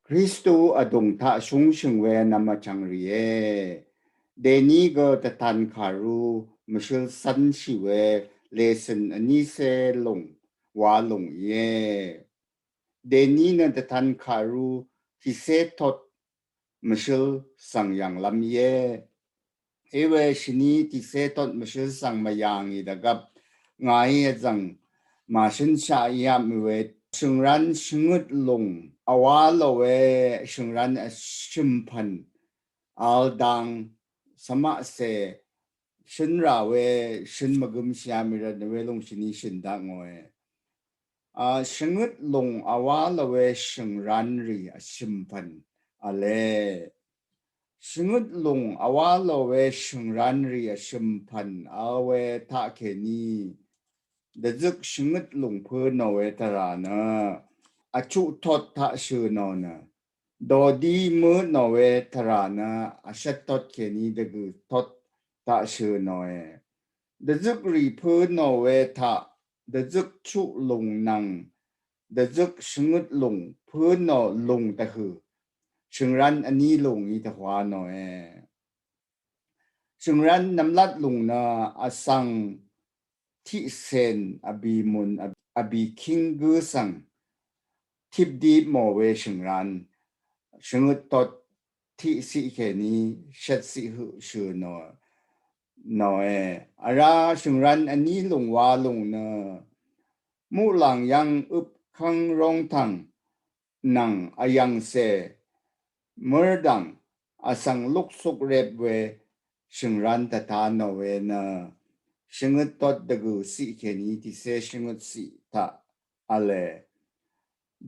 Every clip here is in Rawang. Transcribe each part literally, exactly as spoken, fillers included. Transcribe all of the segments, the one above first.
Kristu vdùng taq shúngshø̀ng we nvm vchv̀ng rìe. Dèní gø dvtan kàru mvshøl cv́nshì we lèsø̀n vnícé lùng wa lùng íe. Dèní nø dvtan kàru tìcé tot mvshøl svng yv̀nglv́m íe. Íwe shvní tìcé tot mvshøl svng mvyà ngì dvgvp ngàí vzv̀ng màshǿnshaq yv̀m we shø̀ngrán shvngøt lùng vwá lò we shø̀ngrán vshø̀mpv̀n vl dang svmaqcè shø̀n rà we shø̀n mvgøm shìá mì rvt nø we lùng shvní shø̀n daq ngòe. A, shvngøt lùng vwá lò we shø̀ngrán rì vshø̀mpv̀n vle. Shvngøt lùng vwá lò we shø̀ngrán rì vshø̀mpv̀n vl we taqkèní dvzøk shvngøt lùng pø̄ nò we tvrà nø vchuq tot taq shø̀ nò nø dòdí mø̄ nò we tvrà nø vshvt tot kèní dvgø̀ tot taq shø̀ nòe. Dvzøk rì pø̄ nò we taq dvzøk chuq lùng nvng dvzøk shvngøt lùng pø̄ nò lùng dvhø̀ shø̀ngrán vní lùng í dvhwa nòe. Shø̀ngrán nvmlat lùng nø vsvng tiqcèn vbì mùn vbì kíng gǿ svng tipdip mò we shø̀ngrán shvngøt tot tiqciq kèní shvtciq høq shø̀ nò nòe. Vrá shø̀ngrán vní lùng wa lùng nø muqlàng yv́ng øp kv́ng róngtv̀ng nvng vyv̀ngcè mørdv̀ng vsvng luksuk rep we shø̀ngrán dvta nò we nø shvngøt tot dvgø̀ ciq kèní tìcé shvngøt ciq taq vle.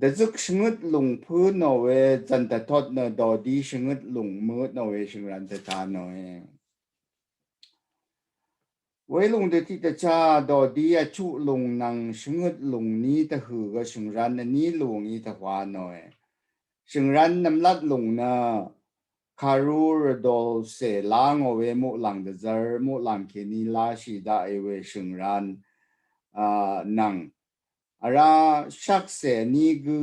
Dvzøk shvngøt lùng pø̄ nò we zv̀n dvtot nø dòdí shvngøt lùng mø̄ nò we shø̀ngrán dvta nòe. Welùng dø tiqdvchá dòdí vchuq lùng nvng shvngøt lùng ní dvhø̀ gø shø̀ngrán vní lùng í dvhwa nòe. Shø̀ngrán nvmlat lùng nø kàru rvdòlcè lá ngò we muqlàng dvzv́r muqlàng kèní láshì daqì we shø̀ngrán a nvng vrá shvkcè vní gǿ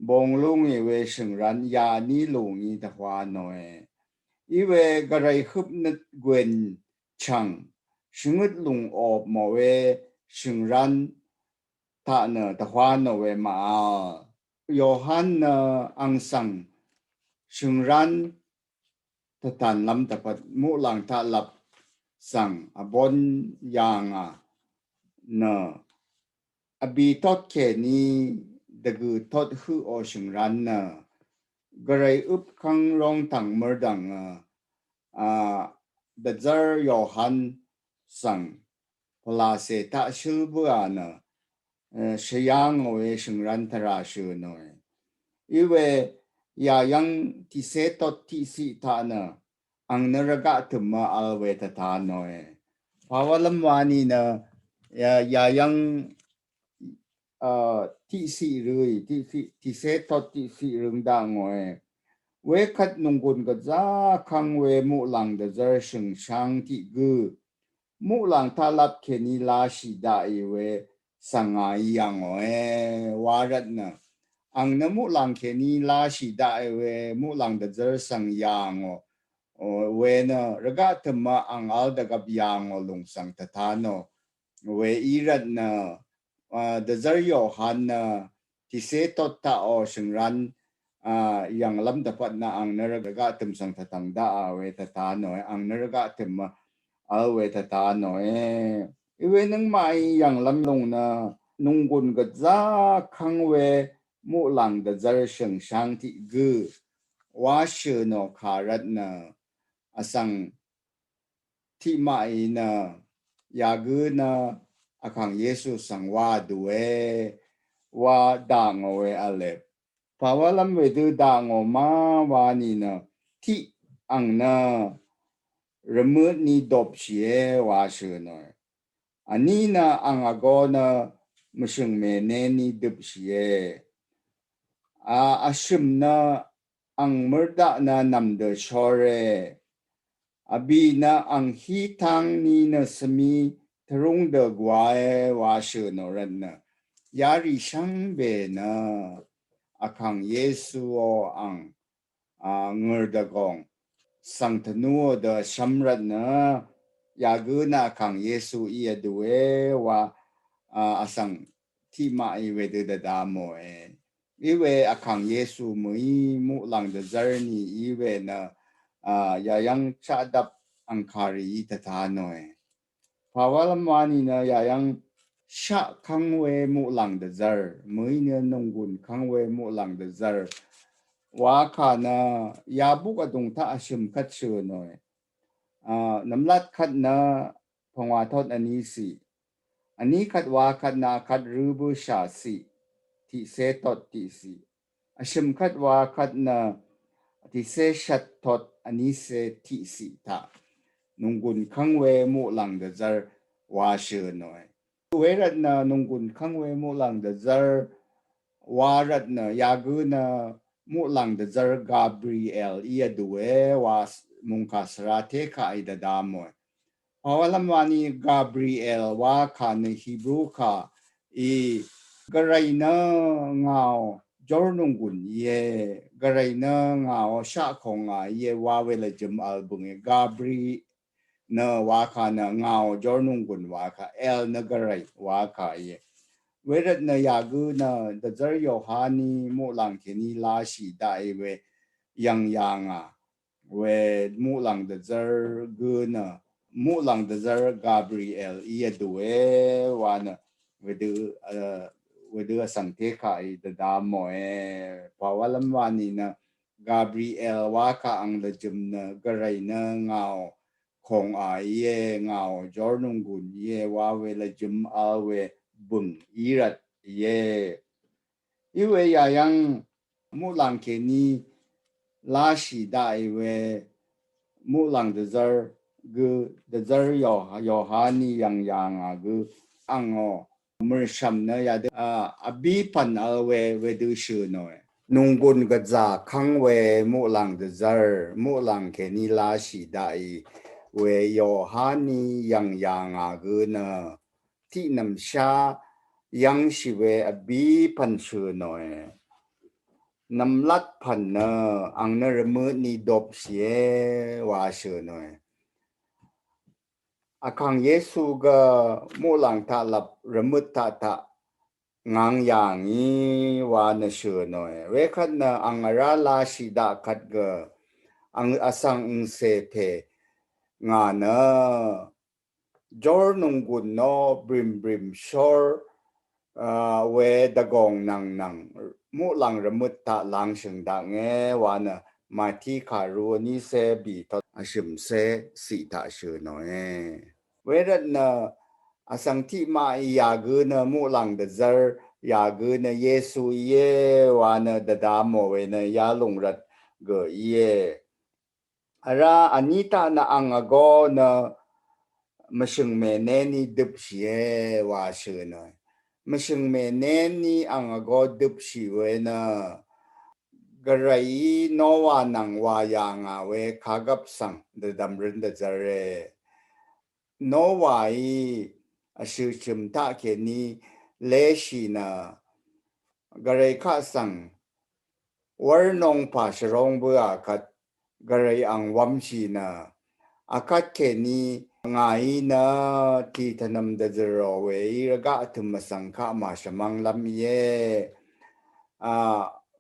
bong lúngì we shø̀ngrán ya vní lùng í dvhwa nòe. Íwe gvray høpnøt gwen chv̀ng shvngøt lùng op mò we shø̀ngrán taq nø dvhwa nò we màvl. Yohan nø àng svng shø̀ngrán tvtànlv́m dvpvt muqlàng taq lap svng vbón yà ngà nø vbì tot kèní dvgø̀ tot høqò shø̀ngrán nø gvray øp kv́ng róngtv̀ng mørdv̀ng a dvzv́r Yohan svng pvlàcè taq shǿl bǿà nø shvyá ngò we shø̀ngrán tvrà shø̀ nòe. Íwe yàyv́ng tìcé tot tiqciq taq nø àng nø rvgaq tø̀mø vl we tvta nòe. Pàwálv́m wa nìnø yàyv́ng tiqciq røì tìcé tot tiqciq røng daq ngòe. Wekvt nònggùn gvzá kv́ng we muqlàng dvzv́r shø̀ngsháng tiq gǿ muqlàng taq lap kèní láshì daqì we svng ngàí yà ngòe wa rvt nø àng nø muqlàng kèní láshì daqì we muqlàng dvzv́r svng yà ngò we nø rvgaq tø̀mø àng vl dvgvp yà ngò lùng svng tvta nò we í rvt nø dvzv́r Yohan nø tìcé tot taqò shø̀ngrán yv̀nglv́m dvpvt nø àng nø rvgaq tø̀m svng tvtv̀ng daqà we tvta nòe. Àng nø rvgaq tø̀mø vl we tvta nòe. Íwe nøngmaqí yv̀nglv́m lùng nø nònggùn gvzá kv́ng we muqlàng dvzv́r shø̀ngsháng tiq gǿ wa shø̀ nò kà rvt nø vsvng tiqmaqí nø yagǿ nø Vkàng Yesu svng wa dùe wa dà ngò we v̄le. Pàwálv́m wedø dà ngò ma wa nìnø tiq àng nø rvmøtni dopshìe wa shø̀ nòe. Vní nø àng vgō nø mvshø̀ng mènéni døpshìe. A vshø̀m nø àng mørdaq nø nv̀m dø shore. Vbì nø àng hí tang ni nø svmi tvrúng dø gwae wa shø̀ nò rvt nø yarì shvngbe nø Vkàng Yesuò ang, a, ngø̀r dvgòng svng tvnúò dø shvmrvt nø, yagǿ nø Vkàng Yesu í vdùe wa, a, vsvng tiqmaqí wedø dvdamòe. Iwe Vkàng Yesu mø̀í muqlàng dvzv́r ni iwe nø, a, yayv́ng chaqdvp angkàrìí tvtanòe. Pàwálv́m wani nø yayv́ng shaq kv́ng we muqlàng dvzv́r, mø̀í nø nònggùn kv́ng we muqlàng dvzv́r wakà nø yabuk vdùng taq vshø̀m kvt shø̀nòe. A, nvmlat kvt nø pvngwà tot vní siq. Vní kvt wa kvt nø kvt rø bǿshà siq. Tiqcé tot tiqsiq. Vshø̀m kvt wa kvt nø tiqcé shvt tot vnícé tiqsiq taq nònggùn kv́ng we muqlàng dvzv́r wa shø̀nòe. Wervt nø nònggùn kv́ng we muqlàng dvzv́r wa rvt nø yagǿ nø muqlàng dvzv́r Gabriel í vdùe wa mùngkà svra tékaqí dvdamòe. Pàwálv́m wani Gabriel wakà nø Hebru kà í, Gvray nø ngàò jórnònggùn íe, Gvray nø ngàò shaqkòngà íe wa we lvjøm vl bø̀nge. Gabri nø wakà nø ngàò jórnònggùn wakà, el nø Gvray wakà íe. Wervt nø yagǿ nø dvzv́r Yohaní muqlàng kèní lashì daqì we yv̀ng yà ngà we muqlàng dvzv́r gø nø muqlàng dvzv́r Gabriel í vdùe wa nø wedø, a, wedø vsvng tékaqí dvdamòe. Pàwálv́m wani nø Gabriel wakà ang lvjøm nø Gvray nø ngàò kòngà íe, ngàò jórnònggùn íe wa we lvjøm vl we bø̀ng í rvt íe. Iwe yayv́ng muqlàng kèní lashì daqì we muqlàng dvzv́r gø, dvzv́r Yo-, Yohaní yv̀ng yà ngà gø angò mø̀rshv̀m nø yadø, a, vbí pv̀n vl we wedø shø̀nòe. Nònggùn gvzà kv́ng we muqlàng dvzv́r, muqlàng kèní lashì daqì we Yohaní yv̀ng yà ngà gø nø tiqnv̀mshá yv́ngshì we vbí pv̀n shø̀nòe. Nvmlat pv̀n nø ang nø rvmøtni dopshìe wa shø̀nòe. Vkàng Yesu gø muqlàng taqlvp rvmøt taq taq ngvng yà ngì wa nø shø̀nòe. Wekvt nø ang vrá lashì daq kvt gø ang vsvng angcè pè ngà nø jórnònggùn nò brìmbrìm shór, a, we dvgòng nvngnvng muqlàng rvmøt taq lvngshø̀ng daknge wa nø Mati kàru vnícé bì tot vshø̀mcé ciq taq shø̀nòe. Wervt nø vsvng tiqmaqí yagǿ nø muqlàng dvzv́r yagǿ nø Yesu íe wa nø dvdamò we nø yalùng rvt gø íe. Vrá vní taq nø ang vgó nø mvshø̀ng mènénní døpshìe wa shø̀nòe. Mvshø̀ng mènénní ang vgó døpshì we nø Gvrayí Nowa nvng wà yà ngà we kagvp svng dvdv̀mrøn dvzv́re. Nowaí vshø̀shø̀m taqkèní léshì nø Gvray kaq svng wv́rnongpà shvrong bǿà kvt Gvray ang wv́mshì nø akvt kèní ngàí nø tì tvnvm dvzø̀rò weí rvgaq tø̀m vsvng kaq màshvmv́nglv́m íe. A,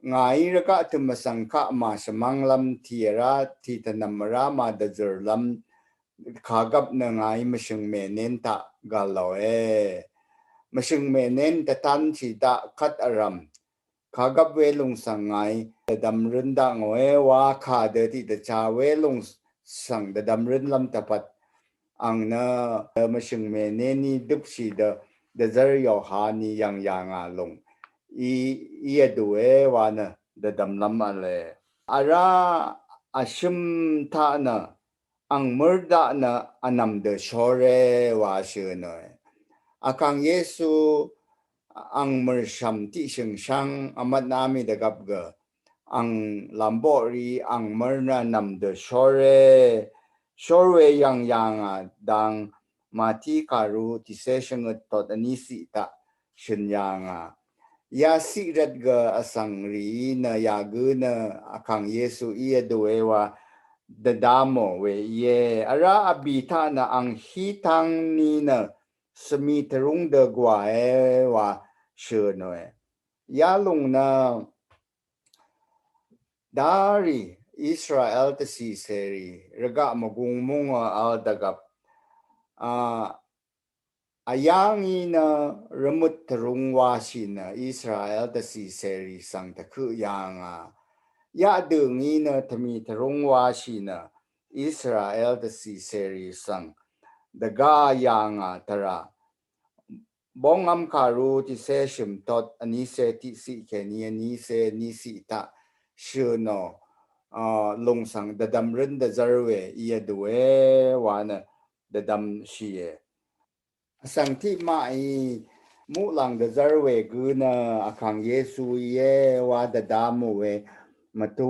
ngàí rvgaq tø̀m vsvng kaq màshvmv́nglv́m tì vrá tì tvnvm vrá màdvzø̀rlv́m kagvp nø ngàí mvshø̀ng mènén taq gv̀lòe. Mvshø̀ng mènén dvtánshì daq kvt vrv̀m kagvp welùng svng ngàí dvdv̀mrøn dakngòe wa kà dø tiqdvcha welùng svng dvdv̀mrønlv́m dvpvt ang nø mvshø̀ng mènénní døpshì dø dvzv́r Yohaní yv̀ng yà ngà lùng í, í vdùe wa nø dvdv̀mlv́m v̄le. Vrá vshø̀m taq nø ang mø̀r daq nø vnv̀m dø shóre wa shø̀nòe. Vkàng Yesu ang mø̀rshv̀m tiqshø̀ngshv́ng vmvtná mì dvgvp gø ang lv̀mboqrì ang mø̀r nø vnv̀m dø shóre. Shór we yv̀ng yà ngà dang Mati kàru tìcé shvngøt tot vní ciq taq shø̀n yà ngà. Yasiq rvt gø vsvng rìí nø yagǿ nø Vkàng Yesuí vdùe wa dvdamò we íe. Vrá vbì taq nø ang hí tang ni nø svmi tvrúng dø gwàe wa shø̀ nòe. Yalùng nø darì Israel dvcì cèrì rvgaq mvgung mungò vl dvgvp a Vyá ngí nø rvmøt tvrúng wáshì nø Israel dvcì cèrì svng tvkøq yà ngà. Yaqdø ngí nø tvmì tvrúng wáshì nø Israel dvcì cèrì svng dvgá yà ngà tvrà. Bóngvm kàru tiqcé shø̀m tot vnícé tiqciq kèní vnícé vníciq taq shø̀ nò lùng svng dvdvm rǿn dvzv́r we í vdùe wa nø dvdvmshìe. Vsvng tiqmaqí muqlàng dvzv́r we gø nø Vkàng Yesu íe wa dvdamò we mvtu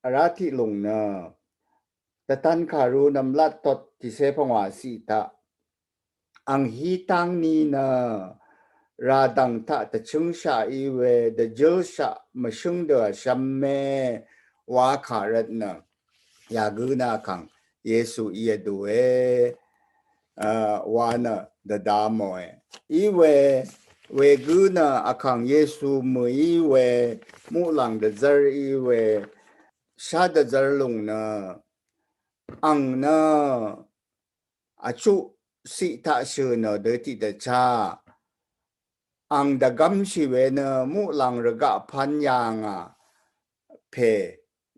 vrá tiqlùng nø Dvtan kàru nvmlat tot tiqcé pvngwà ciq taq ang hí tang ni nø ràdv̀ng taq dvchǿngshaq í we dvjǿlshaq mvshǿng dø vshv́m mé wa kà rvt nø yagǿ nø Vkàng Yesu í vdùe wa nø dvdamòe. Í we wegǿ nø Vkàng Yesu mø̀í we muqlàng dvzv́r í we shá dvzv́r lùng nø ang nø vchuq ciq taq shø̀ nò dø tiqdvchá ang dvgv́mshì we nø muqlàng rvgaq pv́n yà ngà pè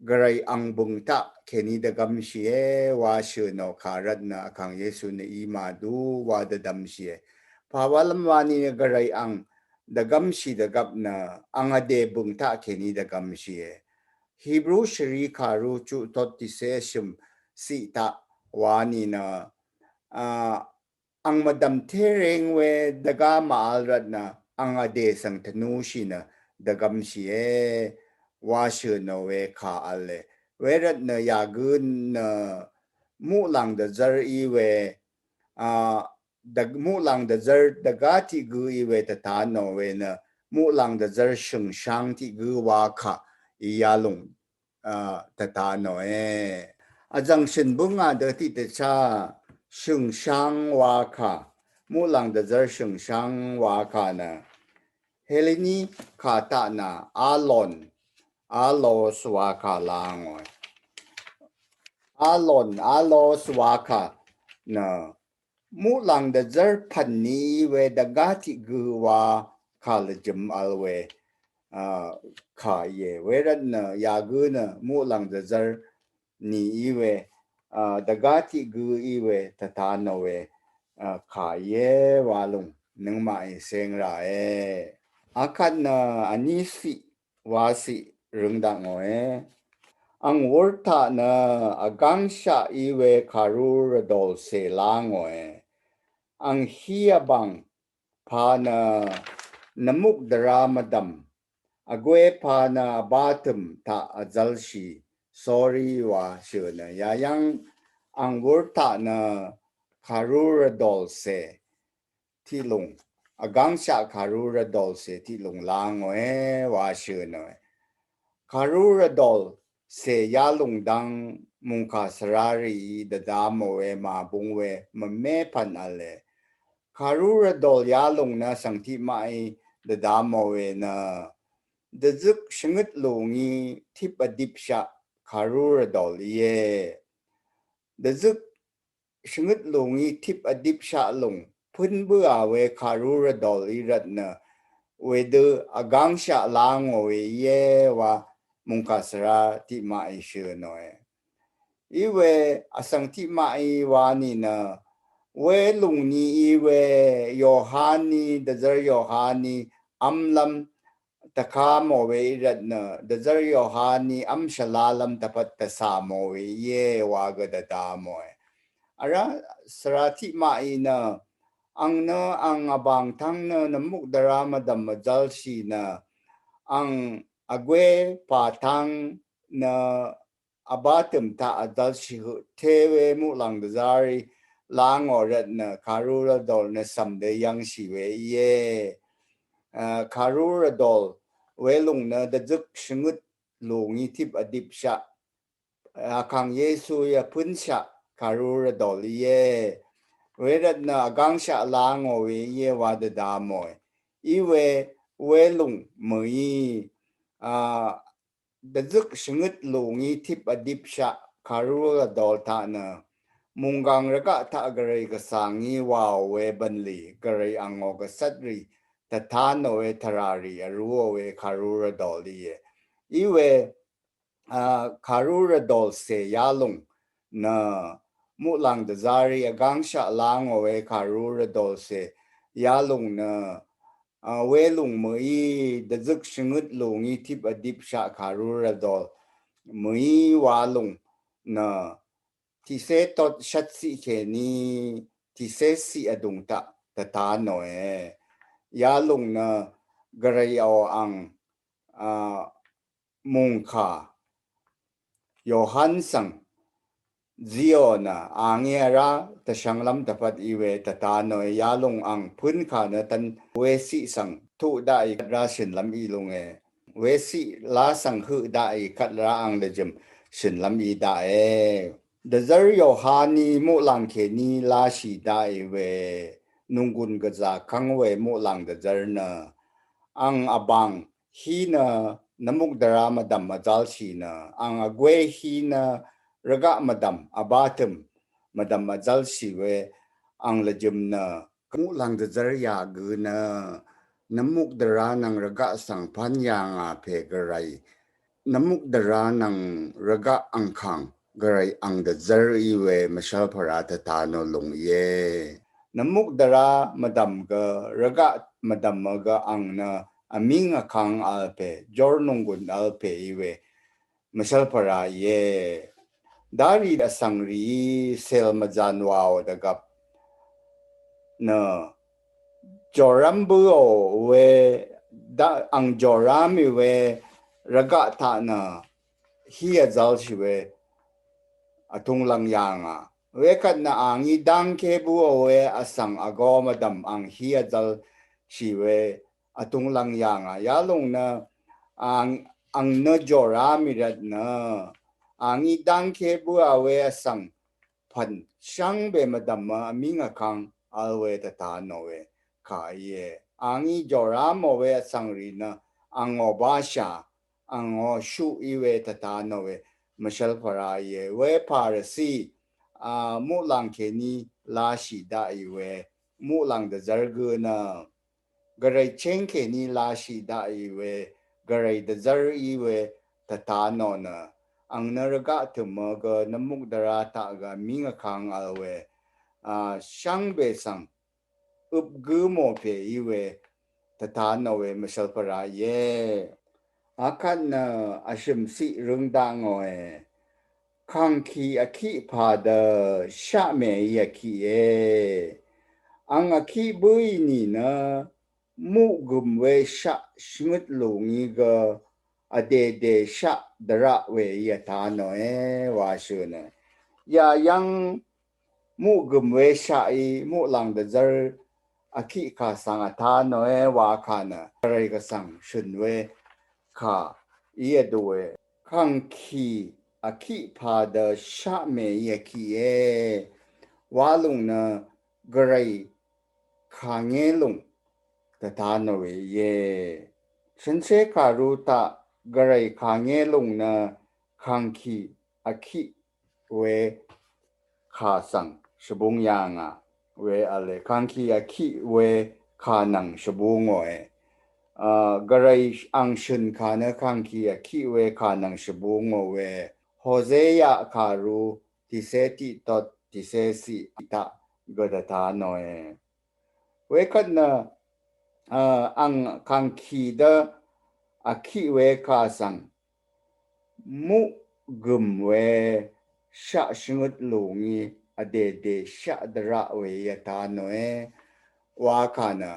gvray ang bø̀ng taq kèní dvgv́mshìe wa shø̀ nò kà rvt nø Vkàng Yesu nø í màdu wa dvdvmshìe. Pàwálv́m wani nø gvray ang dvgv́mshì dvgvp nø ang vdè bø̀ng taq kèní dvgv́mshìe. Hebru shvrì kàru chuq tot tiqcé shø̀m ciq taq wani nø a ang mvdv̀m té reng we dvgá màvl rvt nø ang vdè svng tvnushì nø dvgv́mshìe wa shø̀ nò we kà v̄le. Wervt nø yagǿ nø muqlàng dvzv́r í we a muqlàng dvzv́r dvgá tiq gǿ í we tvta nò we nø muqlàng dvzv́r shø̀ngsháng tiq gǿ wa kà í yalùng tvta nòe. Vzv̀ng shø̀n bǿngà dø tiqdvchá shø̀ngsháng wa kà muqlàng dvzv́r shø̀ngsháng wa kà nø Heleni kà taq nø alon, alos wa kà la ngòe. Alon, alos wa kà nø muqlàng dvzv́r pv̀n ni í we dvgá tiq gǿ wa kà lvjø̀m vl we kà íe. Wervt nø yagǿ nø muqlàng dvzv́r ni í we dvgá tiq gǿ í we tvta nò we kà íe wa lùng nøngmaqí ceng ràe. Akvt nø vní ciq wa ciq røng dakngòe. Ang wur taq nø vgángshaq í we kàru rvdòlcè la ngòe. Ang hí vbàng pà nø nvmuk dvrá mvdv̀m vgwepà nø vbátø̀m taq vzv́lshì sórí wa shø̀ nø yayv́ng ang wur taq nø kàru rvdòlcè tiqlùng vgángshaq kàru rvdòlcè tiqlùng la ngòe wa shø̀ nòe. Kàru rvdòlcè yalùng dvng mùngkà svrarìí dvdamò we màbung we mvmé pv̀n v̄le. Kàru rvdòl yalùng nø vsvng tiqmaqí dvdamò we nø dvzøk shvngøt lù ngí tip vdipshaq kàru rvdòl íe. Dvzøk shvngøt lù ngí tip vdipshaq lùng pǿn bǿà we kàru rvdòl í rvt nø wedø vgángshaq la ngò we íe wa mùngkà svra tiqmaqí shø̀ nòe. Í we vsvng tiqmaqí wa nìnø we lùng ni í we Yohaní dvzv́r Yohaní vmlv́m tvka mò we í rvt nø dvzv́r Yohaní vmshvlalv́m tvpvt tvcà mò we íe wa gø dvda mòe. Vrá svra tiqmaqí nø ang nø ang vbàng tvng nø nvmuk dvrá mvdv̀m mvzv́lshì nø ang vgwé pà tvng nø vbátø̀m taq vdvlshì høq té we muqlàng dvzv́rí la ngò rvt nø kàru rvdòl nø cv̀m dø yv̀ngshì we íe. kàrú rvdol welùng nø dvzøk shvngøt lù ngí tip vdipshaq, Vkàng Yesuí vpǿnshaq kàrú rvdol íe. Wervt nø vgángshaq lá ngò we íe wa dvda mòe. Iwe welùng mø̀í dvzøk shvngøt lù ngí tip vdipshaq kàrú rvdol taq nø mùnggàng rvgaq taq gvray gvsvng í wàò we bv̀nlì gvray angò gvcvtrì tvtanò we tvràrì vrúò we kàrú rvdol íe. Iwe kàrú rvdolcè yalùng nø muqlàng dvzarì vgángshaq lá ngò we kàrú rvdolcè yalùng nø welùng mø̀í dvzøk shvngøt lù ngí tip vdipshaq kàrú rvdol mø̀í walùng nø tìcé tot shvt ciq kèní tìcé ciq vdùng taq tvtanòe. Yalùng nø gvrayò ang mùngkà Yohan svng zíò nø angí vrá tvshvnglv́m dvpvt í we tvtanòe. Yalùng ang pǿnkà nø tvn weciq svng tuq daqì kvt rá shø̀nlv́m í lúnge. Weciq lá svng høq daqì kvt rá ang lvjø̀m shø̀nlv́m í daqe. Dvzv́r Yohaní muqlàng kèní láshì daqì we nònggùn gvzà kv́ng we muqlàng dvzv́r nø ang vbàng hí nø nvmukdvrá mvdv̀m vzv́lshì nø ang vgwé hí nø rvgaq mvdv̀m vbátø̀m mvdv̀m vzv́lshì we ang lvjø̀m nø muqlàng dvzv́r yà gø nø nvmukdvrá nvng rvgaq svng pv́n yà ngà pè gvray nvmukdvrá nvng rvgaq angkàng gvray ang dvzv́r í we mvshv́lpvra tvtanò lùng íe. Nvmukdvrá mvdv̀m gø rvgaq mvdv̀m gø ang nø vmíng vkang vl pè jor nònggùn vl pè í we mvshv́lpvra íe. Darì vsvng rìí cèl mvzan wàò dvgvp nø jòrv́m bǿò we ang jòrá mì we rvgaq taq nø hí vzv́lshì we vtung lvng yà ngà. Wekvt nø angí dángké bǿò we vsvng vgō mvdv̀m ang hí vzv́lshì we vtung lvng yà ngà. Yalùng nø ang nø jòrá mì rvt nø angí dángké bǿà we vsvng pv̀n shvngbe mvdv̀m vmíng vkang vl we tvtanò we kà íe. Angí jòrá mò we vsvng rì nø angò bashà angò shuq í we tvtanò we mvshv́lpvra íe. We Parasi muqlàng kèní láshì daqì we muqlàng dvzv́r gø nø gvray cheng kèní láshì daqì we gvray dvzv́r í we tvtanò nø ang nø rvgaq tø̀mø gø nvmukdvrá taq gø vmíng vkang vl we shvngbe svng øp gǿ mò pè í we tvtanò we mvshv́lpvra íe. Akvt nø vshø̀m ciq røng dakngòe. Kàngkì vkiq pà dø shaqmèí vkiqe. Ang vkiq bǿì nìnø muqgø̀m we shaq shvngøt lù ngí gø vdèdè shaq dvraq wèí vtanòe wa shø̀nø. Yayv́ng muqgø̀m we shaqí muqlàng dvzv́r vkiq kà svng vtanòe wa kà nø gvray gvsvng shø̀n we kà í vdùe. Kàngkì vkiq pà dø shaqmèí vkiqe. Wa lùng nø gvray kàngé lùng tvtanò we íe. Shànshér kàru taq gvray kàngé lùng nø kàngkì vkiq we kà svng shvbung yà ngà we vle. Kàngkì vkiq we kà nvng shvbungòe. Gvray ang shø̀n kà nø kàngkì vkiq we kà nvng shvbungò we. Hoseya kàru tìcé tiq tot tìcé ciq taq gø dvtanòe. Wekvt nø ang kàngkì dø vkiq we kà svng muqgø̀m we shaq shvngøt lù ngí vdèdè shaq dvraq wèí vtanòe wa kà nø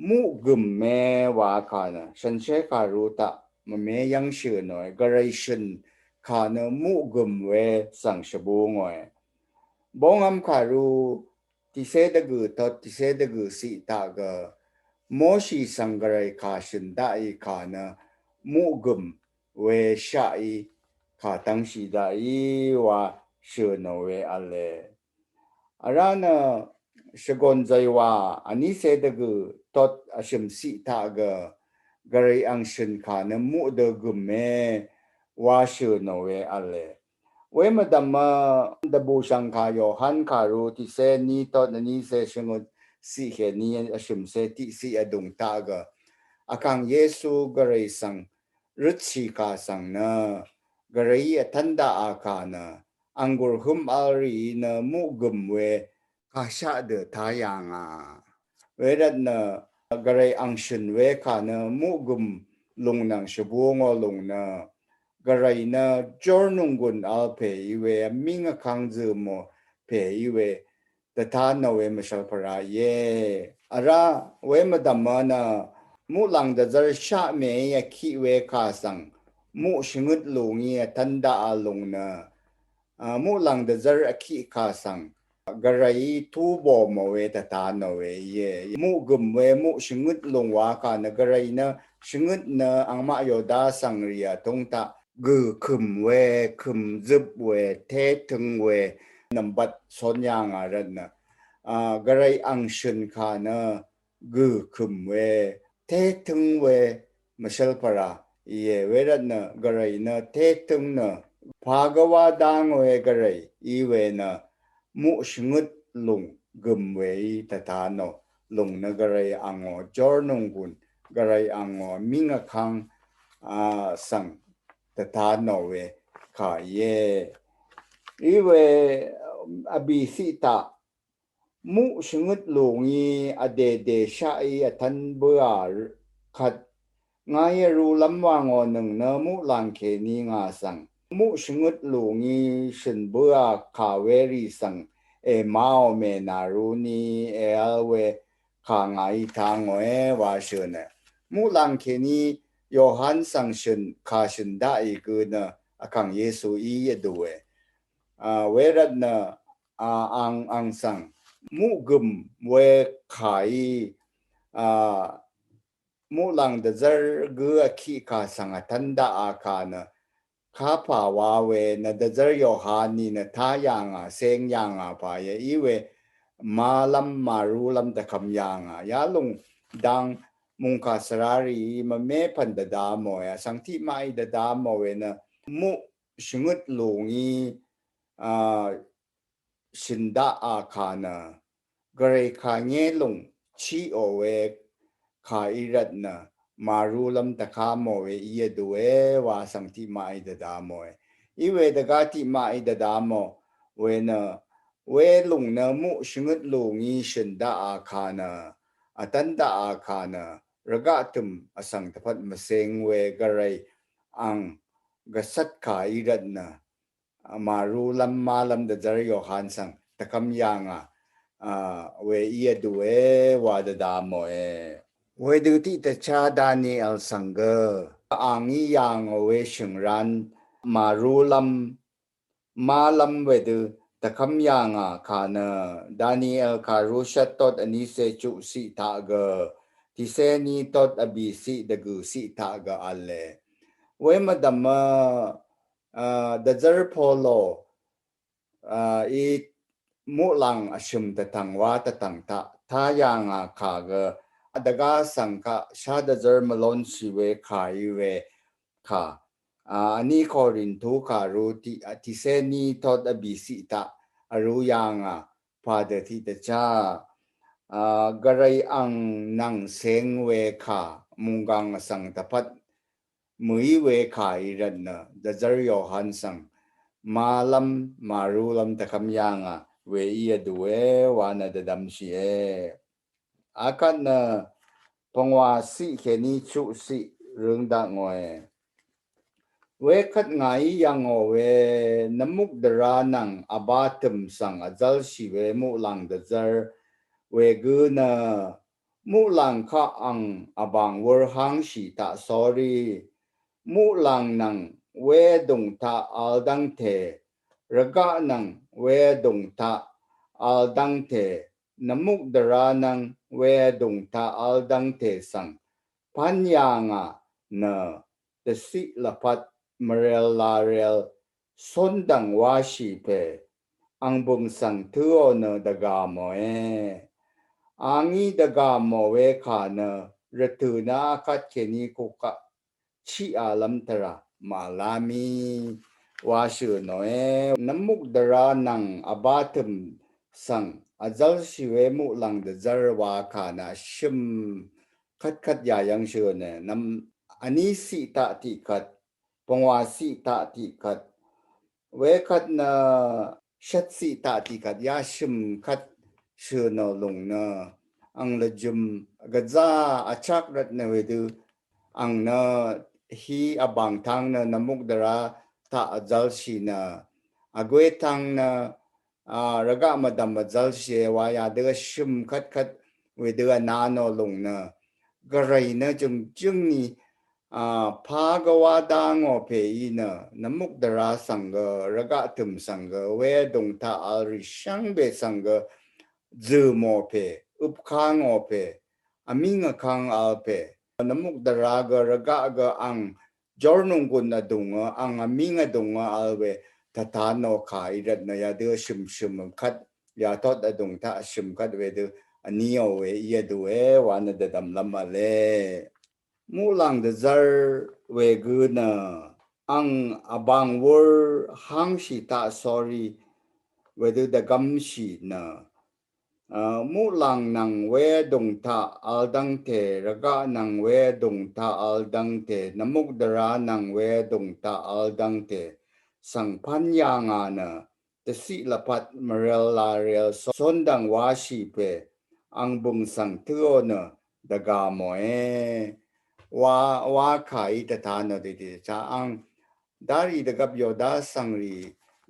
muqgø̀me wa kà nø shànshér kàru taq mvme yv́ng shø̀nòe. Gvray shø̀n kà nø muqgø̀m we svng shvbungòe. Bóngvm kàru tìcé dvgø̀ tot tìcé dvgø̀ ciq taq gø Moshi svng gvray kà shø̀n daqì kà nø muqgø̀m we shaqì kà tvngshì daqì wa shø̀nò we v̄le. Vrá nø shvgòn zàywà vnícé dvgø̀ tot vshø̀m ciq taq gø gvray ang shø̀n kà nø muqdø gø̀me wa shø̀nò we v̄le. We mvdv̀m dvbùshv̀ngkà Yohan kàru tiqcé ní tot vnícé shvngøt ciq kèní vshø̀mcé tiqciq vdùng taq gø vkàng Yesu gvray svng røtshì kà svng nø gvrayí vtv́n daqà kà nø anggur hǿm vl rìí nø muqgø̀m we kàshaq dø tá yà ngà. Wervt nø gvray ang shø̀n we kà nø muqgø̀m lùng nvng shvbú ngò lùng nø gvray nø jórnònggùn vl pè í we vmíng vkang zø̀ mò pè í we dvtá nò we mvshvlpvra íe. Vrá we mvdv̀m nø muqlàng dvzv́r shaqmèí vkiq we kà svng muq shvngøt lùngí vtv́n daqà lùng nø a, muqlàng dvzv́r vkiq kà svng gvrayí tubò mò we dvtá nò we íe. Muqgø̀m we muq shvngøt lùng wa kà nø gvray nø shvngøt nø angmaq Yoda svng rì vtúng taq gø̀ kø̀m we, kø̀m zøp we, té tøng we nvmbat cón yà ngà rvt nø a, gvray ang shø̀n kà nø gø̀ kø̀m we, té tøng we mvshvlpvra íe. Wervt nø gvray nø té tøng nø pà gvwá dáng we gvray í we nø muq shvngøt lùng gø̀m weí dvtá nò lùng nø gvray angò jórnònggùn, gvray angò vmíng vkang a, svng dvtá nò we kà íe. Í we vbìciq taq muq shvngøt lùngí vdèdè shaqí vtv́n bǿà kvt ngàí vrūlv́m wà ngò nøng nø muqlàng kèní ngà svng muq shvngøt lùngí shø̀n bǿà kà werì svng èmaò mènàrú ní èvl we kà ngàí tá ngòe wa shø̀n e. Muqlàng kèní Yohan svng shø̀n kà shø̀n daqì gø nø vkàng Yesu í vdùe. A, wervt nø a, ang ang svng muqgø̀m we kàí a, muqlàng dvzv́r gø vkiq kà svng vtv́n daqà kà nø kapà wa we nø dvzv́r Yohan ní nø tá yà ngà, ceng yà ngà pà íe. Í we màlv́m màrúlv́m dvkvm yà ngà. Yalòng dang mungkà svrarì mvmé pv̀n dvda mòe, vsvng tiqmaqí dvda mò we nø muq shvngøt lùngí a, shø̀n daqà kà nø gvray kà ngé lùng chiqò we kà í rvt nø màrúlv́m dvká mò we í vdùe wa vsvng tiqmaqí dvda mòe. Í we dvgá tiqmaqí dvda mò we nø we lùng nø muq shvngøt lùngí shø̀n daqà kà nø vtv́n daqà kà nø rvgaq tø̀m vsvng dvpvt mvceng we gvray ang gvcvt kà í rvt nø a, màrúlv́m màlv́m dvzv́r Yohan svng dvkvm yà ngà a, we í vdùe wa dvda mòe. Wedø tiqdvchá Daniel svng gø a ngí yà ngò we shø̀ngran màrúlv́m màlv́m wedø dvkvm yà ngà kà nø Daniel kàrú shvt tot vnícé chuqciq taq gø tiqcé ní tot vbìciq dvgø̀ciq taq gø v̄le. We mvdv̀m a, dvzv́r Polo a, í muqlàng vshø̀m dvtv̀ng wa dvtv̀ng taq tá yà ngà kà gø dvgá svng kaq shá dvzv́r mvlónshì we kà í we kà a, vní Korintu kàrú tiq a, tiqcé ní tot vbìciq taq vrū yà ngà pà dø tiqdvchá a, gvray ang nvng ceng we kà mùnggàng vsvng dvpvt mø̀í we kà í rvt nø dvzv́r Yohan svng màlv́m màrúlv́m dvkvm yà ngà we í vdùe wa nø dvdvmshìe. Akvt nø pvngwàciq kèní chuqciq røng daq ngòe. Wekvt ngàí yv̀ngò we nvmuk dvrá nvng vbá tø̀m svng vzv́lshì we muqlàng dvzv́r wegø nø muqlàng kaq ang vbàng wur hángshì taq sórí. Muqlàng nvng wedùng taq vl dv́ngte, rvgaq nvng wedùng taq vl dv́ngte, nvmukdvrá nvng wedùng taq vl dv́ngte svng pán yà ngà nø dvciq lvpat mvrel larel cón dv̀ng wáshì pè ang bø̀ng svng tǿò nø dvgà mòe. Angí dvgà mò we kà nø rvtø̀ nø akvt kèní kukaq chiq alv́m tvrà màlá mì wáshø̀ nòe. Nvmukdvrá nvng vbá tø̀m svng vzv́lshì we muqlàng dvzv́r wa kà nø shø̀m kvtkvt yà yv̀ngshø̀ nø nvm vní ciq taq tiqkvt pvngwà ciq taq tiqkvt wekvt nø shvt ciq taq tiqkvt yà shø̀m kvt shø̀ nò lùng nø ang lvjø̀m gvzà vchak rvt nø wedø ang nø hi vbàng tang nø nvmukdvrá taq vzv́lshì nø vgwè tang nø a rvgaq mvdv̀m vzv́lshì wa yadø shø̀m kvtkvt wedø vna nò lùng nø gvray nø jø̀ngjø̀ng ni a pà gvwá dá ngò pè í nø nvmukdvrá svng gø rvgaq tø̀m svng gø wedùng taq vl rì shvngbe svng gø zø̀ mò pè øpkà ngò pè vmíng vkang vl pè nvmukdvrá gø rvgaq gø ang jórnònggùn vdùngø ang vmíng vdùngø vl we tvtanò kà í rvt nø yadø shø̀mshø̀m kvt yatot vdùng taq shø̀m kvt wedø vníò we í vdùe wa nø dvdv̀mlv́m vle. Muqlàng dvzv́r wegø nø ang vbàng wur hangshì taq sórí wedø dvgv́mshì nø a muqlàng nvng wedùng taq vl dv́ngte rvgaq nvng wedùng taq vl dv́ngte nvmukdvrá nvng wedùng taq vl dv́ngte svng pán yà ngà nø dvciq lvpat mvrel larel cón dv̀ng wáshì pè ang bø̀ng svng tǿò nø dvgà mòe wa wa kà í tvtanò dø tiqdvchá ang darì dvgvp yòdá svngrì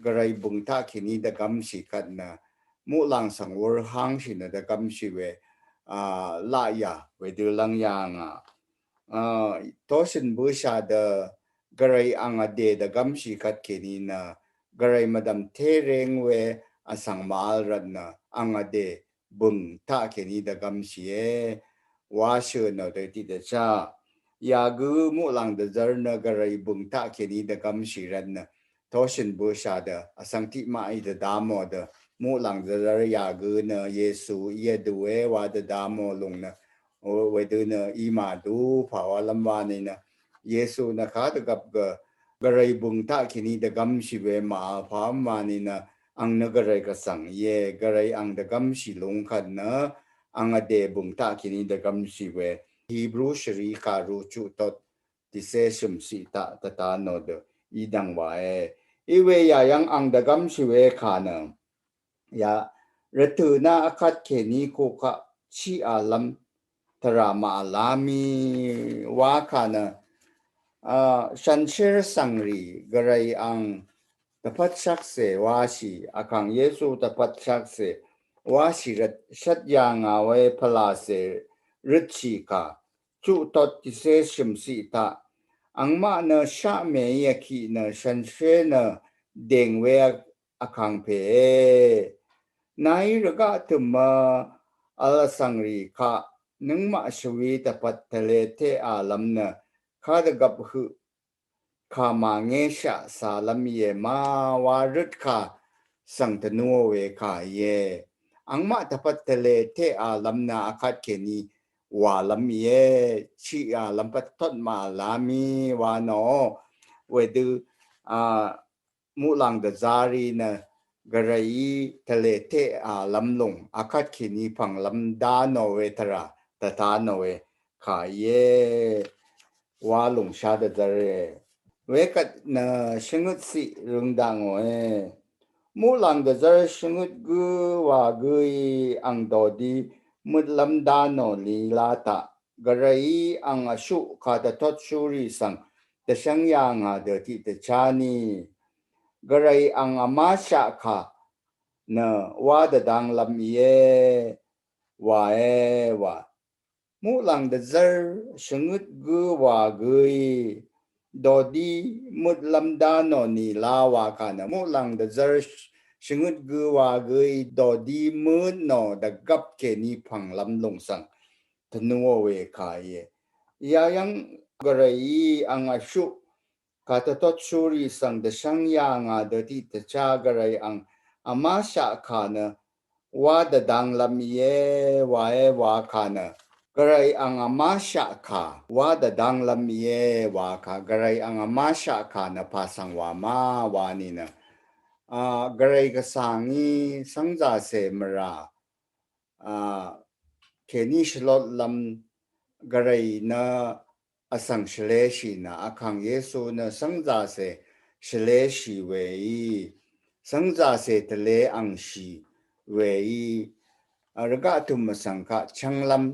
gvray bø̀ng taq kèní dvgv́mshì kvt nø muqlàng svng wur hangshì nø dvgv́mshì we a laqyà wedø lv́ng yà ngà a toshø̀n bǿshà dø gvray ang vdè dvgv́mshì kvt kèní nø gvray mvdv̀m téréng we vsvng màvl rvt nø ang vdè bø̀ng taq kèní dvgv́mshìe wáshø̀ nò dø tiqdvchá yagø muqlàng dvzv́r nø gvray bø̀ng taq kèní dvgv́mshì rvt nø toshø̀n bǿshà dø vsvng tiqmaqí dvdá mò dø muqlàng dvzv́r yagø nø Yesu í vdùe wa dvdá mò lùng nø wedø nø í màdú pà walv́m wa ni nø Yesu nø kadvgvp gø gvray bø̀ng taq kèní dvgv́mshì we màvl pà v́m wa ni nø ang nø gvray gvsvng íe gvray ang dvgv́mshì lúng kvt nø ang vdè bø̀ng taq kèní dvgv́mshì we Hibru shvrì kàru chuq tot tiqcé shø̀m ciq taq tvtanò dø í dv̀ng wàe. Íwe yà yv́ng ang dvgv́mshì we kà nø ya rvtø̀ nø akvt kèní kukaq chiq alv́m tvrà màvlá mì wa kà nø a shànshér svngrì gvray ang dvpvt shvkse wáshì vkàng Yesu dvpvt shvkse wáshì rvt shvt yà ngà we pvlàcè røtshì kà chuq tot tiqcé shø̀m ciq taq angmaq nø shaqmèí vkiq nø shànshér nø dèng we vkàng pèe nàí rvgaq tø̀mø vl vsvngrì kaq nøngmaq shvwi dvpvt tvlé teq alv́m nø kadvgvp høq kà màngéshaq càlv́m íe ma wa røt kà svng tvnúò we kà íe. Angmaq dvpvt tvlé teq alv́m nø akvt kèní wàlv́m íe chiq alv́m pvt tot màvlá mì wa nò wedø a muqlàng dvzá rì nø gvrayí tvlé teq alv́m lùng akvt kèní pv̀nglv́m dá nò we tvrà dvtá nò we kà íe wa lùng shá dvzv́re. Wekvt nø shvngøt ciq røng dakngòe. Muqlàng dvzv́r shvngøt gǿ wà gǿí ang dòdí møtlv́m dá nò lìlá taq gvrayí ang vshuq kà dvtotshúrì svng dvshv́ng yà ngà dø tiqdvchá ni gvray ang vmáshaq kà nø wá dvdv́nglv́m íe wàe wa. Muqlàng dvzv́r shvngøt gǿ wà gǿí dòdí møtlv́m dá nò nìlá wa kà nø muqlàng dvzv́r shvngøt gø wa gø í dodi møt nò dvgvp kèní pvnglvm lúng svng tvnuò we kà íe. Yayvng Gvrayí ang vshuq kà tvtot shúrì svng dvshvng yà ngà dø tiq tvcha Gvray ang vmashaq kà nø wa dvdvnglvm íe, wa e wa kà nø Gvray ang vmashaq kà wa dvdvnglvm íe, wa kà Gvray ang vmashaq kà nø pà svng wa ma wa nì nø. A, Gvray Gvsvngí svngzàcè mvrà a, kèní shvlotlvm Gvray nø vsvng shvleshì nø, Vkàng Yesu nø svngzàcè shvleshì weí, svngzàcè tvle angshì weí, a, rvgaq tø̀m vsvng kaq chvnglvm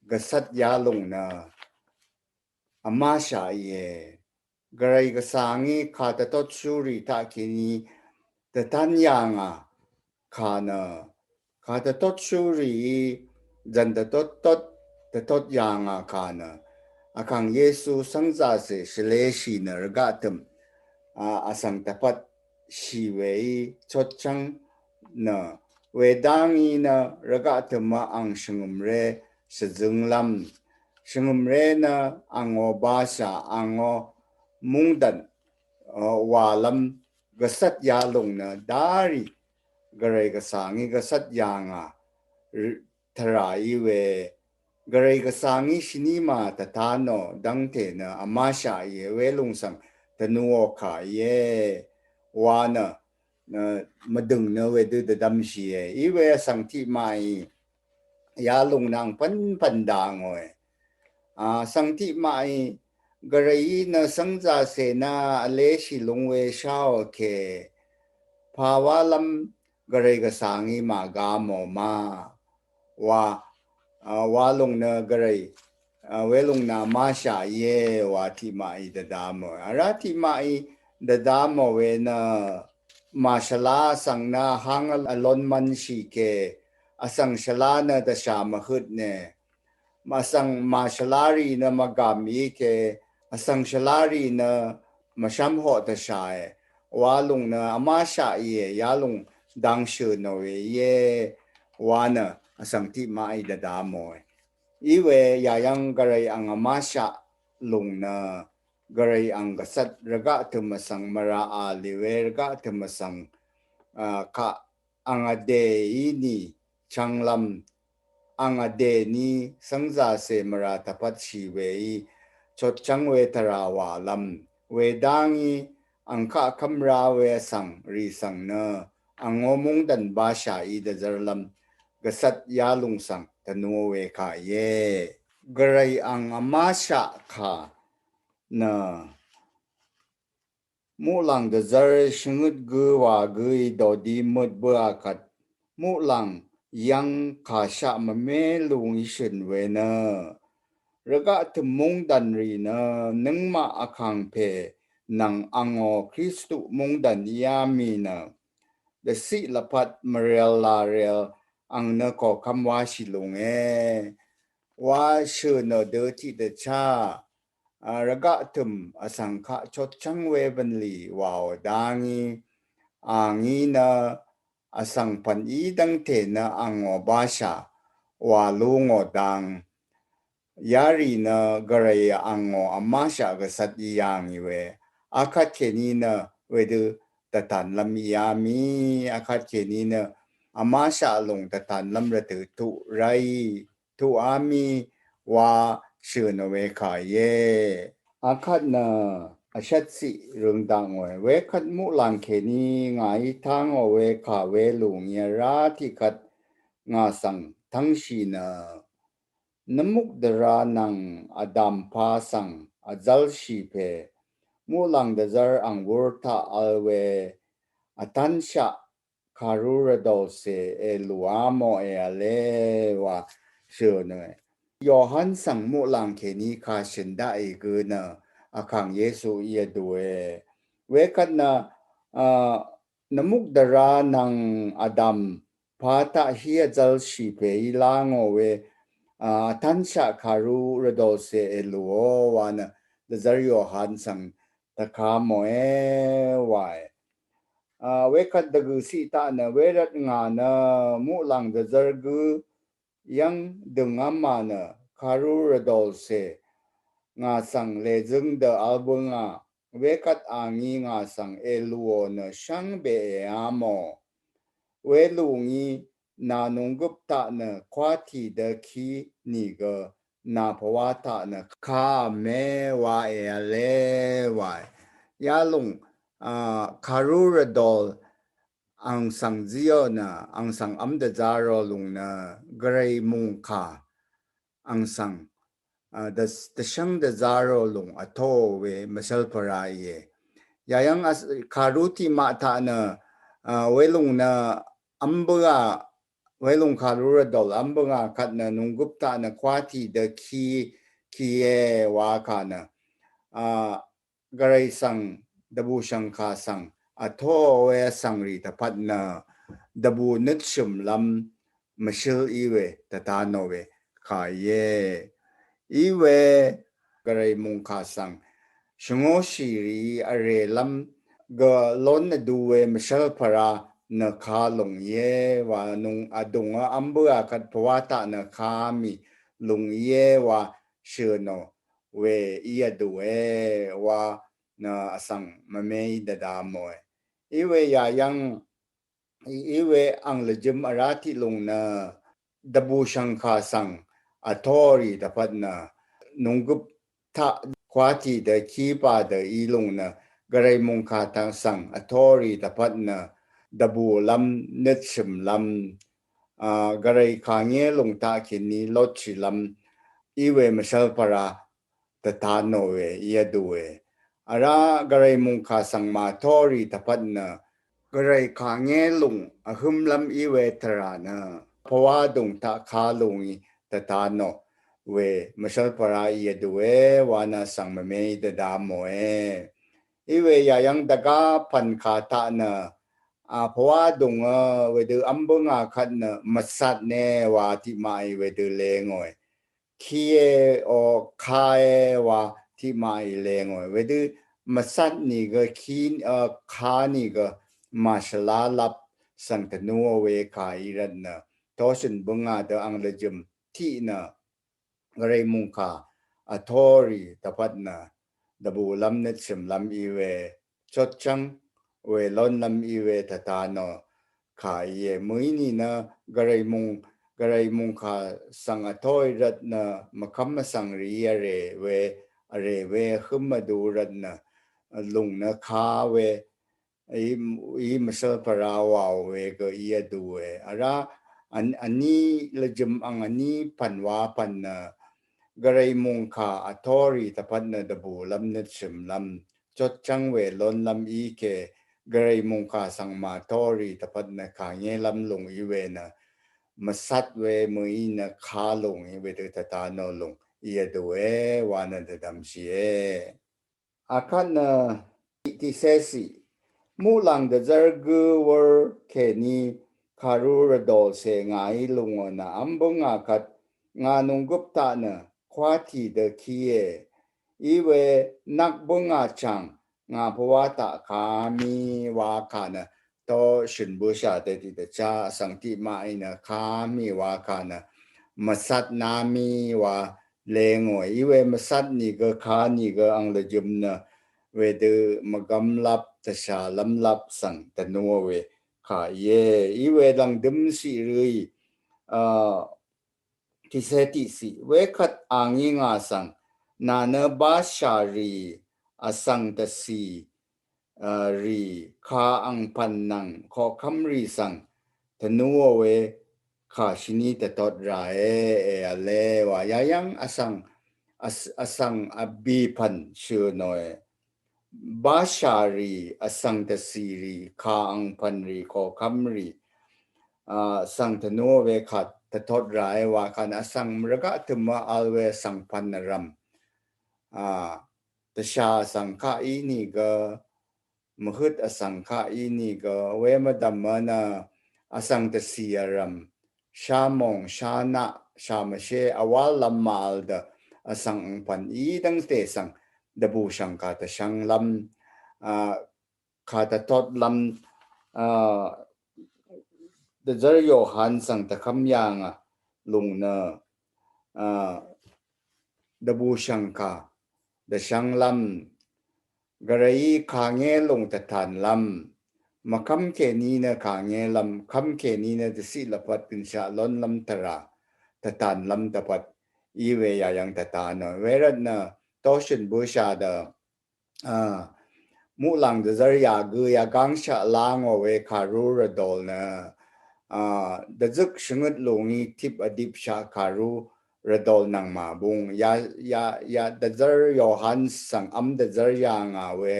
gvcvt yalúng nø vmashaq íe. Gvray Gvsvngí kà tvtot shúrì taq kèní tvtan yà ngà kà nø, kà tvtot shúrìí zvn tvtot tot tvtot yà ngà kà nø, Vkàng Yesu svngzàcè shvleshì nø rvgaq tø̀m a, vsvng tvpvt shì weí chotchvng nø, wedvngí nø rvgaq tø̀m ang shvngø̀mré shvzønglvm, shvngø̀mré nø angò bashà angò mungdv̀n, a, walvm gvcvt yalúng nø darì Gvray Gvsvngí gvcvt yà ngà r-, tvrà í we, Gvray Gvsvngí shvnima tvta nò dvngte nø vmashaq íe, welúng svng tvnuò kà íe, wa nø, nø mvdø̀ng nø wedø dvdvmshìe. Í we vsvng tiqmaqí yalúng nvng pvnpvn dangòe. A, vsvng tiqmaqí Gvrayí nø svngzàcè nø vleshì lúng we sháò ke, pà walvm Gvray Gvsvngí màga mò ma wa, a, walúng nø Gvray, a, welúng nø vmashaq íe wa tiqmaqí dvda mò. Vrá tiqmaqí dvda mò we nø màshvla vsvng nø hang vlon mvnshì ke, vsvng shvla nø dvshà mvhøt nø, vsvng màshvlarì nø mvgàm í ke, vsvng shvlarì nø mvshvmhoq dvshàe, walúng nø vmashaq íe, yalúng dvngshø̀ nò we íe, wa nø vsvng tiqmaqí dvda mòe. Í we yayvng Gvray ang vmashaq lúng nø, Gvray ang gvcvt rvgaq tø̀m vsvng mvrà a lì we rvgaq tø̀m vsvng, a, kaq ang vdè í nì chvnglvm, ang vdè ní svngzàcè mvrà tvpvt shì weí chotchvng we tvrà wàlvm, wedvngí ang kaq kvmra we vsvng rì svng nø angò mungdv̀n bashà í dvzv́rlvm gvcvt yalúng svng tvnuò we kà íe. Gvray ang vmashaq kà nø muqlàng dvzv́r shvngøt gø wa gø í dodi møt bø akvt muqlàng yvng kàshaq mvme lúng í shø̀n we nø, rvgaq tø̀m mungdv̀n rì nø nøngmaq Vkàngpè nvng angò Kristu mungdv̀n íá mì nø, dvciq lvpat mvrel larel ang nø koqkvm wáshì lúnge, wa shø̀ nø dø tiqdvchá, a, rvgaq tø̀m vsvng kaq chotchvng we bv̀nlì wàò dá ngí, a ngí nø vsvng pv̀n í dv́ngte nø angò bashà wà lú ngò dang. Yarì nø Gvray angò vmáshaq gvcvt í yà ngì we. Akvt kèní nø wedø dvtanlv́m í yà mì. Akvt kèní nø vmáshaq lúng dvtanlv́m rvtø̀ tuq ráì, tuq á mì wa shø̀ nø we kà íe. Akvt nø vshvt ciq røng dakngòe. Wekvt muqlàng kèní ngàí tá ngò we kà we lúng í vrá tiqkvt ngà svng tv́ngshì nø nvmuk dvrá nvng vdv̀mpà svng vzv́lshì pè muqlàng dvzv́r ang wur taq vl we vtanshaq kàrú rvdòlcè èlùá mò èvle wa shø̀ nø. Yohan svng muqlàng kèní kà shø̀n daqì gø nø Vkàng Yesu í vdùe. Wekvt nø, a, nvmuk dvrá nvng vdv̀m pà taq hí vzv́lshì pè í lá ngò we, a, vtanshaq kàrú rvdòlcè èlùò wa nø dvzv́r Yohan svng tvka mòe wae. wekvt dvgø siq taq nø wervt ngà nø muqlàng dvzvr gø yv́ng døngv́mà nø karú rvdolcè ngà svng lèzǿng dø vl bǿngà wekvt a ngí ngà svng èlùò nø shvngbe èá mò. Welù ngí nà nunggøp taq nø kwátì dø kí nìgø nà pvwá taq nø kà mé wa èvle wa. Yalùng karú rvdol ang svng zíò nø ang svng v́m dvzá rò lùng nø gvray mùngkà ang svng dvshvng dvzá rò lùng vtó we mvshv́l pvrá íe. Yayv́ng karú tiqmaq taq nø welùng nø v́m bǿà welùng karú rvdol v́m bǿà kvt nø nunggøp taq nø kwátì dø kí kí e wa kà nø gvray svng dvbùshv̀ngkà svng vtó we vsvngrì dvpvt nø dvbù nøtshø̀mlv́m mvshǿl í we dvta nò we kà íe. Í we gvray mùngkà svng shvngóshì rìí vrèlv́m gø lón vdu we mvshv́l pvrá nø kà lùng íe wa nung vdùng v́m bǿà kvt pvwá taq nø kà mì lùng íe wa shø̀ nò we í vdùe wa nø vsvng mvmeí dvda mòe. Í we yayv́ng í we ang lvjøm vrá tiq lùng nø dvbùshv̀ngkà svng vtórì dvpvt nø nunggøp taq kwátì dø kípa dø í lùng nø gvray mùngkà taq svng vtórì dvpvt nø dvbùlv́m nøtshø̀mlv́m gvray kàngé lùng taq kìní lotshìlv́m í we mvshv́l pvrá dvta nò we í vdùe. Vrá gvray mùngkà svng màtórì dvpvt nø gvray kàngé lùng vhǿmlv́m í we tvrà nø pvwá dùng taq kà lùngí dvta nò we mvshv́l pvrá í vdùe wa nø svng mvmeí dvda mòe. Í we yayv́ng dvgá pv̀n kà taq nø a pvwá dùngø wedø v́m bǿngà kvt nø mvsatne wa tiqmaqí wedø lengòe. Kíe o kae wa tiqmaqí lengòe. Wedø mvsat nìgø kí kà nìgø màshvlálap svng tvnúò we kà í rvt nø toshø̀n bǿngà dø ang lvjø̀m tiq nø gvray mùngkà vtórì dvpvt nø dvbùlv́m nøtshø̀mlv́m í we chotchv́ng we lónlv́m í we dvta nò kà íe. Mø̀í nìnø gvray mùng gvray mùngkà svng vtóì rvt nø mvkv́m mvsvng rìí vrè we vrè we vhǿm vdu rvt nø lùng nø kà we í mvshv́l pvrá wàò we gø í vdùe. Vrá vní lvjø̀m ang vní pv̀n wa pv̀n nø gvray mùngkà vtórì dvpvt nø dvbùlv́m nøtshø̀mlv́m chotchv́ng we lónlv́m í ke gvray mùngkà svng màtórì dvpvt nø kàngélv́m lùng í we nø mvsat we mø̀í nø kà lùng í wedø dvta nò lùng í vdùe wa nø dvdvmshìe. Akvt nø tiqcé ciq muqlàng dvzv́r gǿ wúr kèní kàrú rvdòlcè ngàí lùngò nø v́m bǿngà kvt ngà nònggøp taq nø kwátì dø kíe. Í we nvk bǿngà chàng ngà pvwá taq kà mì wa kà nø toshø̀n bǿshà dø tiqdvchá vsvng tiqmaqí nø kà mì wa kà nø mvsat ná mì wa lengòe. Í we mvsat nìgø kà nìgø ang lvjø̀m nø wedø mvgvmlap dvshàlv́mlap svng dvnuò we kà íe. Í we lv̀ngdøm ciq røì tiqcé tiqciq wekvt a ngí ngà svng nà nø bashà rì vsvng dvcì rì kà angpv̀n nvng koqkv́m rì svng dvnuò we kà shvní dvtot ràe. Èvle wa yayv́ng vsvng vsvng vbì pv̀n shø̀ nòe. Bashà rì vsvng dvcì rì kà angpv̀n rì koqkv́m rì vsvng dvnuò we kà dvtot ràe wa kà nø vsvng rvgaq tø̀mø vl we vsvng pv̀n vrv̀m dvshà vsvng kaq ínìgø mvhøt vsvng kaq ínìgø we mvdv̀mø nø vsvng dvcì vrv̀m shamòng shanaq shamvshé vwállv́m màvl dø vsvng angpv̀n í dv́ngte svng dvbùshv̀ng kà dvshvnglv́m kà dvtotlv́m a, dvzvr Yohan svng tvkvm yàngà lúng nø, a, dvbùshv̀ngkà dvshvnglv́m, gvrayí kàngé lúng tvtanlv́m, mvkvm kèní nø kàngélv́m, kvm kèní nø dvciq lvpat gønshaq lónlv́m tvrà tvtanlv́m dvpvt í we yàyv̀ng tvtanò. Wervt nø toshøn bøsha dø, a, muqlàng dvzvr yàgø yàgangshaq lvngò we kàrú rvdol nø, a, dvzøk shvngøt lúngí tip vdipshaq kàrú rvdol nvng màbung. Ya, ya, ya, dvzvr Yohan svng vm dvzvr yàngà we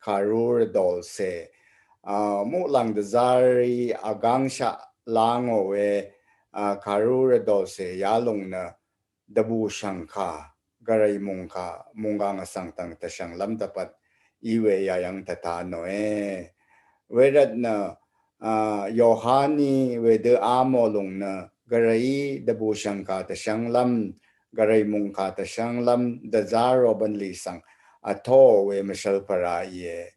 kàrú rvdol se, a, muqlàng dvzvr í vgangshaq lvngò we, a, kàrú rvdol se yalúng nø dvbùshv̀ngkà, gvray mungkà, munggang vsvng tvng tvshvnglv́m dvpvt í we yàyv̀ng tvtanòe. Wervt nø, a, Yohaní wedø amò lúng nø, gvrayí dvbùshv̀ngkà tvshvnglv́m, gvray mungkà tvshvnglv́m, dvzvr robvnlì svng vtó we mvshvl pvrà íe.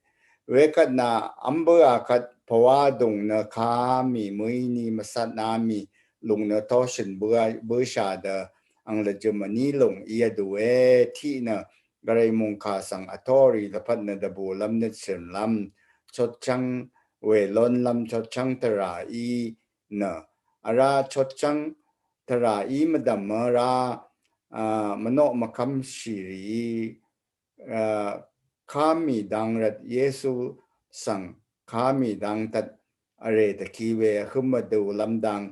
Wekvt nø vm bøà kvt pvwa dùng nø kà mì mø̀íní mvsatnamì lúng nø toshøn bøà, bøsha dø ang lvjøm vní lúng í vdùe. Tiq nø gvray mungkà svng vtó rì dvpvt nø dvbùlv́m nøtshø̀nlv́m chotchvng we lónlv́m chotchvng tvrà í nø, vrá chotchvng tvrà í mvdv̀m vrá, a, mvnoq mvkvmshì rì, a, kà mì dvng rvt Yesu svng kà mì dvng tvt vrè tvkì we vhøm vdùlv́m dvng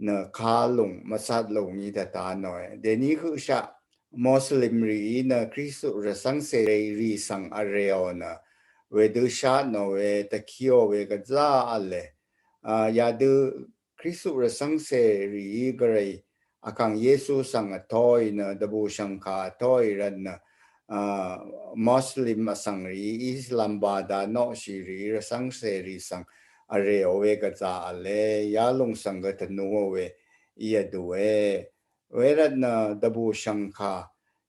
nø kà lúng mvsat lúngí tvtanòe. Dèní høqshaq Muslim rìí nø Kristu rvsvng se rì svng vrèò nø wedø shatnò we tvkìò we gvzà vle. A, yadø Kristu rvsvng se rìí gvray vkàng Yesu svng vtóì nø dvbùshv̀ngkà vtóì rvt nø, a, Muslim vsvng rìí Islam bada noqshì rìí rvsvng se rì svng vrèò we gvzà vle. Yalúng svng gø tvnuò we í vdùe. Wervt nø dvbùshv̀ngkà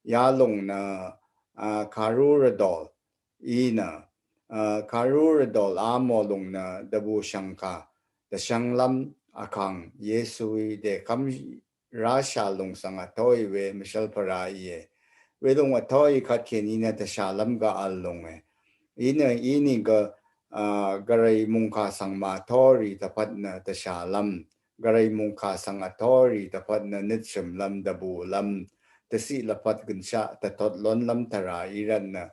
yalúng nø, a, kàrú rvdol í nø, a, kàrú rvdol amò lúng nø dvbùshv̀ngkà dvshvnglv́m vkàng Yesuí dèkvm rashà lúng svng vtóì we mvshvl pvrà íe. Welúng vtóì kvt kèní nø tvshalv́m gø vl lúnge. Í nø, ínìgø, a, gvray mungkà svng màtó rì dvpvt nø tvshalv́m, gvray mungkà svng vtó rì dvpvt nø nøtshø̀mlv́m dvbùlv́m dvciq lvpat gønshaq tvtot lónlv́m tvrà í rvt nø,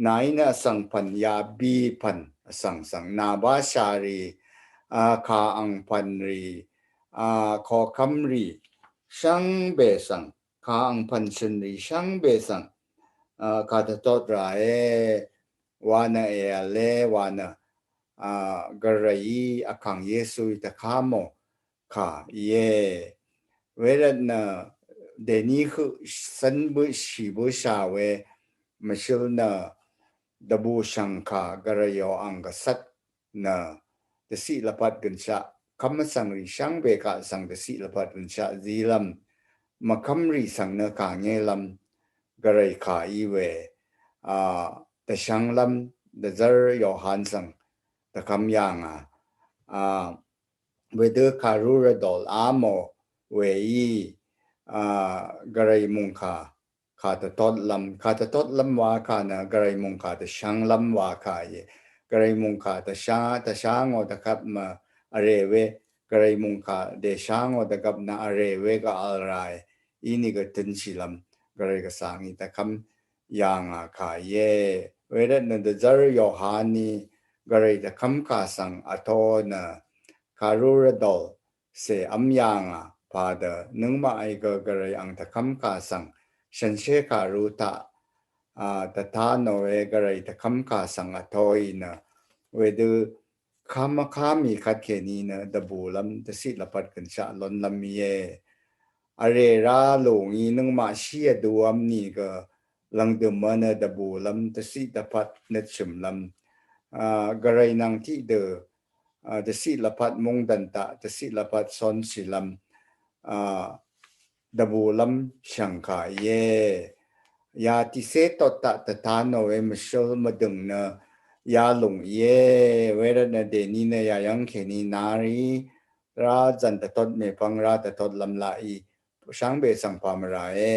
nàí nø vsvng pv̀n yabí pv̀n vsvng svng nàbá sharì, a, kà ang pv̀n rì, a, kokvm rì shvngbe svng, kà ang pv̀n shø̀n rì shvngbe svng, a, kà tvtot ràe wa nø èvle wa nø, a, gvrayí vkàng Yesuí tvkamò kà íe. Wervt nø dèní høq svn bø shì bøsha we mvshøl nø dvbùshv̀ngkà gvrayò ang gvsvt nø dvciq lvpat gønshaq kvm vsvng rì shvngbe kaq svng dvciq lvpat gønshaq zílv́m mvkvm rì svng nø kàngélv́m gvray kà í we, a, dvshvnglv́m dvzvr Yohan svng dvkvm yàngà, a, wedø kàrú rvdol amò weí, a, gvray mungkà kà tvtotlv́m, kà tvtotlv́m wa kà nø gvray mungkà tvshvnglv́m wa kà íe. Gvray mungkà tvshvng, tvshvngò dvgvp mv vrè we, gvray mungkà dèshvngò dvgvp nø vrè we gø vl ràe. Ínìgø tønshìlv́m gvray gvsvng í tvkvm yàngà kà íe. Wervt nø dvzvr Yohaní gvray tvkvm kà svng vtó nø kàrú rvdol se vm yàngà padø nøngmaq í gø gvray ang tvkvm kà svng shànshér kàrú taq, a, tvtanò we gvray tvkvm kà svng vtóì nø wedø kà mvkamì kvt kèní nø dvbùlv́m dvciq lvpat gønshaq lónlv́m íe. Vrè rá lúngí nøngmaq shí vduv́m nìgø lv̀ngdø̀m nø dvbùlv́m dvciq lvpat nøtshø̀mlv́m, a, gvray nvng tiqdø, a, dvciq lvpat mungdv̀n taq dvciq lvpat sonshìlv́m, a, dvbùlv́m shv̀ngkà íe. Ya tiqcé tot taq tvtanò we mvshøl mvdø̀ng nø yalùng íe. Wervtnø dèní nø yayv́ng kèní nárì rá zv̀n dvtot mèpvng rá dvtot lv́m laqì shvngbe svng pà mvràe.